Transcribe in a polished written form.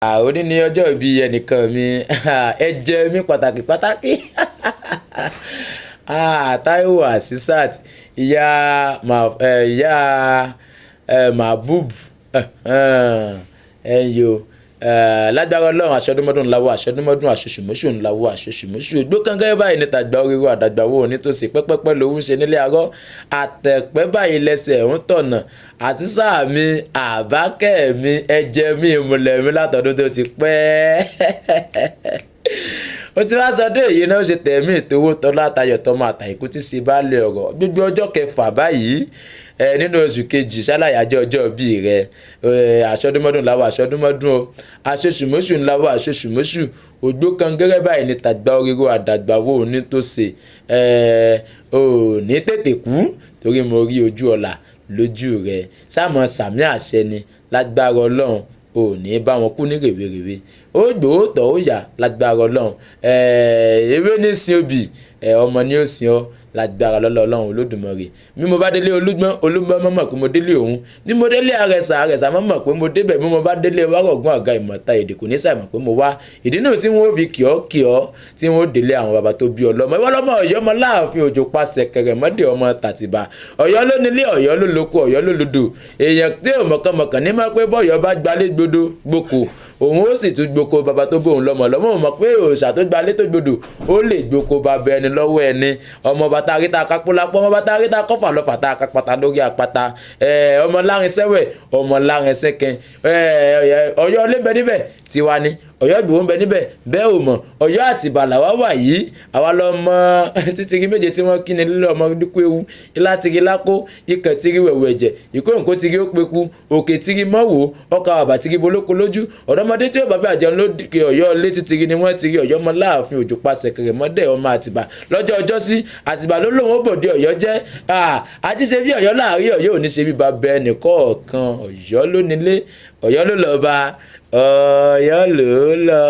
Òní ní ọjọ́ ìbí ẹnìkan mi, ẹ̀jẹ̀ mi pàtàkì pàtàkì. Táíwò Asisat, ìyá ìyá Mahbub ẹ̀yọ lágbára Ọlọ́run, aṣọdúnmọ́dún ńláwó, aṣọdúnmọ́dún, aṣoṣùmọ́ṣù ńláwó, aṣoṣùmọ́ṣù. Ògbó kankan báyìí níta gba oríro àdàgbàwò nítòsí pẹ́pẹ́pẹ́ lòún ṣe nílé arọ́ àtẹ̀pẹ́ báyìí lẹ́sẹ̀ ń tọ̀nà. Àtisá mi, àbákẹ́ mi, ẹ̀jẹ̀ mi, ìmùlẹ̀ mi látọdún tó ti pẹ́, ó ti wá sọdún èyí náà, ó ṣe tẹ̀mí ìtòwó tọ́lá tayọ̀ tọmọ àtàìkú tí ṣe bá lè ọ̀rọ̀ gbogbo ọjọ́ kẹfà báyìí ẹ nínú oṣù kejì ṣàlàyájọ́ ọjọ́ bíi rẹ. Aṣọdúnmọ́dún làwọ̀ aṣọdúnmọ́dún o, aṣoṣùmọ́ṣù ńláwọ̀ aṣoṣùmọ́ṣù. Ògbó kan gẹ́gẹ́ báyìí ní tàgbà oríro àdàgbàwò onítòsè ẹ ò ní tètè kú torí mo rí ojú ọ̀la lójú rẹ. Sáàmọ̀ sàmí àṣẹ ni, lágbára Ọlọ́run, ò ní bá wọn kú ní rèwerèwe, ó gbòótọ́ ó yà lágbára Ọlọ́run. Ewé ní sin obì, ọmọ ní ó sin ọ lágbára lọ́lọ́ Ọlọ́run Olódùmarè. Bí mo bá délé Olúgbọ́n, Olúgbọ́n mọ̀mọ̀ pé mo délé òun. Bí mo délé Àrẹ̀sà, Àrẹ̀sà mọ̀mọ̀ pé mo débẹ̀. Bí mo bá délé Wárọ̀gùn àga ìmọ̀ta èdè, kò ní sàìmọ̀ pé mo wá. Ìdí náà tí wọ́n fi kì ọ́ kì ọ́ tí wọ́n délé àwọn bàbá tó bí ọlọ́mọ. Ìwọ lọ́mọ Ọ̀yọ́, ọmọ láàfin òjò pàṣẹ kẹrẹ̀mọ́dé, ọmọ Tàtìbà. Ọ̀yọ́ ló nílé, Ọ̀yọ́ ló lóko, Ọ̀yọ́ ló lodò. Èèyàn tí ò mọ̀kànmọ̀kàn ní mọ̀ pé bọ́yọ̀ bá gbalé gbodò gboko, òun ó sì tún gboko bàbá tó bóun lọ́mọ. Lọ́mọ mọ̀ pé òòṣà tó gbalé tó gbodò, ó lè gboko bàbá ẹni lọ́wọ́ ẹni. Ọmọ bàtà ríta kápólápọ́, ọmọ bàtà ríta kọfà lọ́fà tá a kápátá lórí àpáta, ọmọ lárin sẹ́wẹ̀, ọmọ lárin sẹ́kẹ̀. Ọ̀yọ́ lé bẹ níbẹ̀ tiwa ni, Ọ̀yọ́ Ìgbòho ń bẹ níbẹ̀ bẹ́ẹ̀ ò mọ̀. Ọ̀yọ́ Àtìbà làwa wà yìí. Àwa lọ mọ títìrí méje tí wọ́n kí ni lílọ ọmọ dúkú ewu ilá tìrí lákó, ikẹ̀ tìrí wẹ̀wẹ̀ ẹ̀jẹ̀, ìkóǹkó tìrí ó peku, òkè tìrí mọ́wò, ọkà àbà tìrí bolóko lójú. Ọ̀dọ́mọdé tí ó bàbá àjẹun lókè Ọ̀yọ́ lé títìrí ni wọ́n tìrí Ọ̀yọ́ mọ́ láàfin òjò pa sẹ̀kẹ̀rẹ̀ mọ́dẹ̀ ọmọ Àtìbà lọ́jọ́ ọjọ́ sí. Àtìbà ló lóun ó bòde Ọ̀yọ́ jẹ́ àti ṣe bí Ọ̀yọ́ láàrin. Ọ̀yọ́ ò ní ṣe bí bàbá ẹnì kọ̀ọ̀kan. Ọ̀yọ́ ló nílé, Ọ̀yọ́ ló lọ́ba, Ọ̀yọ́ ló lọ.